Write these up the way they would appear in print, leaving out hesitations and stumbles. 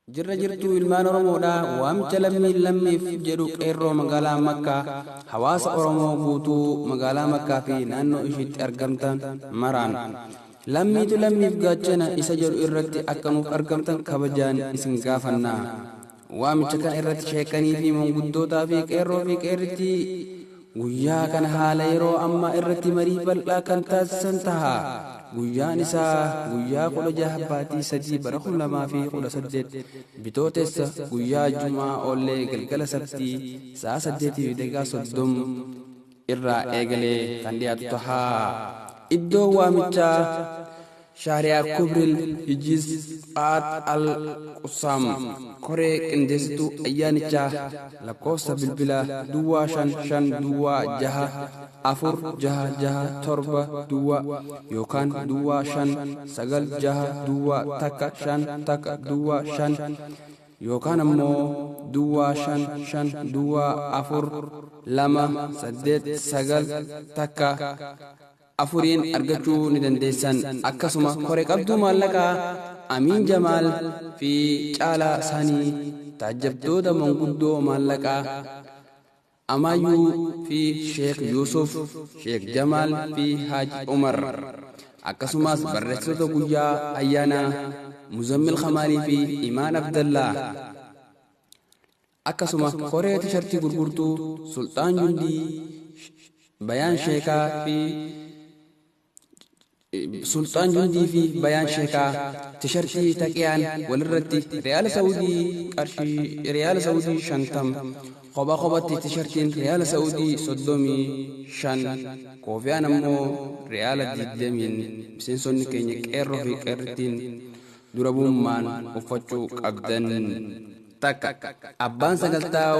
Jirra jirtuu ilmaan Oromoodha. Waamicha lammiin lammiif jedhu qeerroo magaalaa Makkaa hawaasa Oromoo guutuu magaalaa Makkaa fi naannoo ishiitti argamtan maraan. Lammiitu lammiif gaachana isa jedhu irratti akka nuuf argamtan kabajaan isin gaafanna. Waamicha kana irratti sheekanii fi manguddootaa fi qeerroo fi qeerrittii guyyaa kana haala yeroo ammaa irratti marii bal'aa kan taasisan taha. Guyyaan isaa guyyaa 16 baatii 3 bara 2018 Bitootessa guyyaa Jumaa oollee galgala sabtii sa'a 8:30 irraa eegalee kan dhiyaatu taha. Iddoo waamichaa Shaariyaa Kubril Hijiz Qaat Al Qusaam Koree Qindeessituu Ayyaanichaa Lakkoofsa Bilbilaa Duwwaa 5 5 Duwwaa 6 4 6 6 7 Duwwaa yookaan Duwwaa 5 9 6 Duwwaa 1 5 1 Duwwaa 5 yookaan ammoo Duwwaa 5 5 Duwwaa 4 2 8 9 1 4n argachuu ni dandeessan. Akkasuma kore qabduu maallaqaa Amiin Jamaal fi Caalaa Saanii, taajjabdoota manguddoo maallaqaa Amaayyuu fi Sheek Yuusuf, Sheek Jamaal fi Haaji Umar. Akkasumas barreessitoota guyyaa ayyaanaa Muzammil Kamaalii fi Imaan Abdallaa. Akkasuma koree tishartii gurgurtuu Sulxaan Jundii, Bayaan Sheekaa fi Sulxaan Jundii fi Bayaan Sheekaa tishartii taqiyaan walirratti Riyaala Sa'udii qarshii Riyaala Sa'udii 50 kopha kophatti tishartiin Riyaala Sa'udii 35 koofiyaan ammoo Riyaala 20n miseensonni keenya qeerroo fi qeerrittiin dura bu'ummaan uffachuu qabdan. Takka. Abbaan sagantaa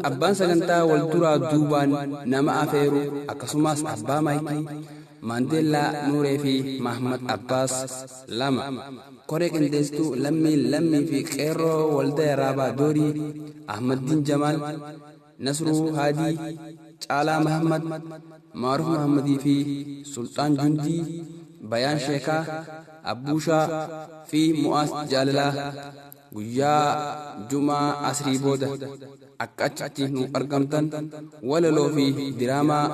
abbaan sagantaa wal duraa duubaan nama afeeru akkasumas abbaa maayikii Maandeellaa Nuuree fi Mahmad Abbaas. 2. Koree qindeessituu lammii lammii fi qeerroo waldaya Raabaa Doorii Ahmaddiin Jamaal, Nasruu Haadii, Caalaa Mahammad, Maaruf Mahammadii fi Sulxaan Jundii, Bayaan Sheekaa, Abbuushaa fi Mu'aas Jaalalaa guyyaa Jumaa asrii booda akka achitti nuuf argamtan walaloo fi diraamaa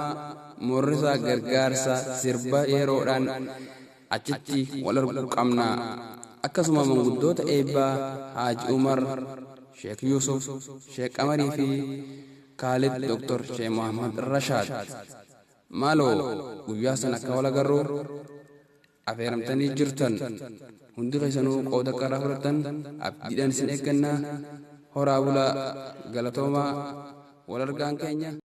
Moorrisaa gargaarsa sirba yeroodhaan achitti wal arguu qabna. Akkasuma manguddoota eebbaa Haaji Umar, Sheek Yuusuf, Sheek Qamarii fi Kaalid Dr. Sheek Muhammad Rashaad. Maaloo guyyaa san akka wal agarru afeeramtanii jirtan. Hundi keessanuu qooda akka irraa fudhattan abdiidhaan isin eegganna. Horaa bulaa, galatoomaa, wal argaan keenya.